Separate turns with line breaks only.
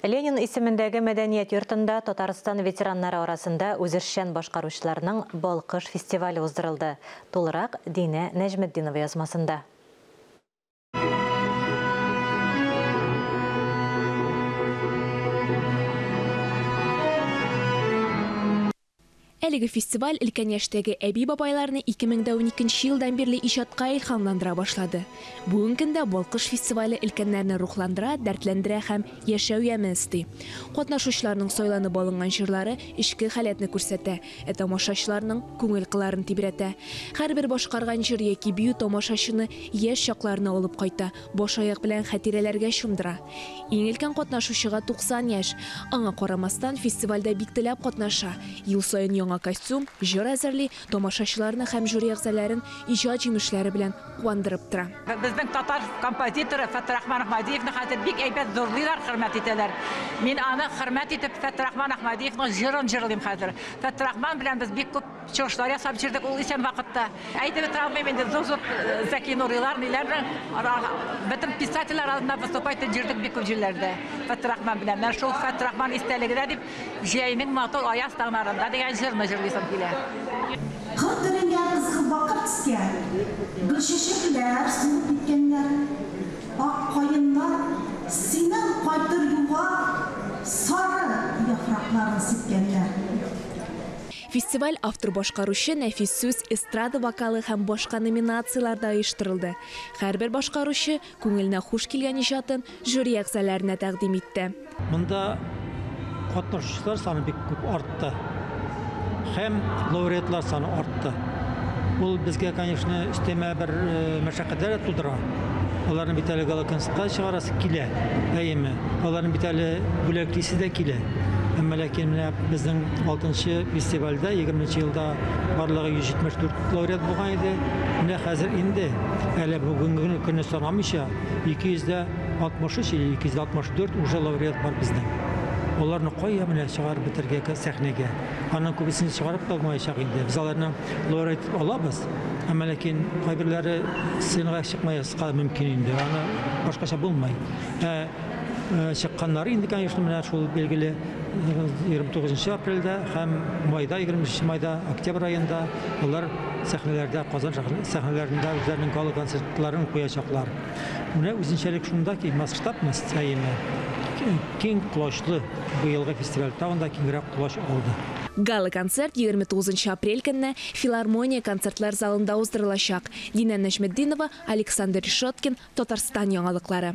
Ленин исемендәге мәдәният йортында Татарстан ветераннары арасында үзешчән башкаручыларның Балкыш фестивале уздырылды. Тулырак Динә Нәҗметдинова язмасында.
Әлеге фестиваль өлкән яшьтәге әби-бабайларны 2012 елдан бирле иҗатка илһамландыра башлады. Бүгенге көндә Балкыш фестивале өлкәннәрне рухландыра, дәртләндерә һәм яшәү яме өсти. Катнашучыларның сайланып алынган җырлары эчке халәтне күрсәтә, ә тамашачыларның күңел кыларын тибрәтә. Һәрбер башкарган җыр яки бию тамашачыны яшь чакларына алып кайта, баш-аяк белән хатирәләргә чумдыра. Иң өлкән катнашучыга 90 яшь. Аңа карамастан, фестивальдә бик теләп катнаша. Ел саен яңа костюм, җыр әзерли, тамашачыларны һәм жюри әгъзаларын иҗат җимешләре белән куандырып тора.
Безнең татар композиторы Фәттерахман Әхмәдиевны хәзер бик әйбәт зурлыйлар, хөрмәт итәләр. Мин аны хөрмәт итеп Фәттерахман Әхмәдиевның җырын җырлыйм хәзер. Фәттерахман белән без бик күп чыгышлар ясап җырдык ул исән вакытта. Әйтеп бетерә алмыйм инде, зур-зур Зәки Нурилар, ниләрнең, бөтен писательләр алдында выступать итеп җырдык бик күп җирләрдә Фәттерахман белән. Менә шул Фәттерахман истәлегенә дип Җәйнең матур аяз таңнарында дигән җырны җырлыйсым килә.
Кыр төренгән кызгыл бакыр төскә, Гөлчәчәкләр сулып беткәннәр. Ак каеннар синең кайтыр юлга Сары яфракларын сипкәннәр.
Фестиваль автор-башкаручы, нәфис сүз, эстрада вокалы һәм башка номинацияләрдә оештырылды. Һәрбер башкаручы күңеленә хуш килгән иҗатын жюри әгъзаларына тәкъдим итте.
Монда катнашучылар саны бик күп артты. Һәм лауреатлар саны артты. Ул безгә, конечно, өстәмә бер мәшәкатьләр дә тудыра. Аларны бит әле гала-концертка чыгарасы килә, әйеме? Аларны бит әле бүләклисе дә килә. Әмма ләкин менә безнең 6-нчы фестивальдә 20 елда барлыгы 174 лауреат булган иде. Менә хәзер инде әле бүгенге көнне санамыйча 263 или 264 уже лауреат бар безнең. Аларны кая менә чыгарып бетергә сәхнәгә? Аның күбесен чыгарып та булмаячак инде. Без аларның лауреат алабыз, әмма ләкин кайберләре сценага чыкмаска мөмкин инде. Аны башкача булмый. Ә чыкканнары инде, конечно, менә шул билгеле 29 апрельдә һәм майда, 23 майда, октябрь аенда алар сәхнәләрдә, Казан сәхнәләрендә үзләренең гала-концертларын куячаклар. Менә үзенчәлек шунда ки, масштабность әйеме киң колачлы быелгы фестиваль тагын да киңрәк колач алды.
Гала-концерт 29 апрель көнне Филармония концертлар залында уздырылачак. Динә Нәҗметдинова, Александр Решеткин, Татарстан яңалыклары.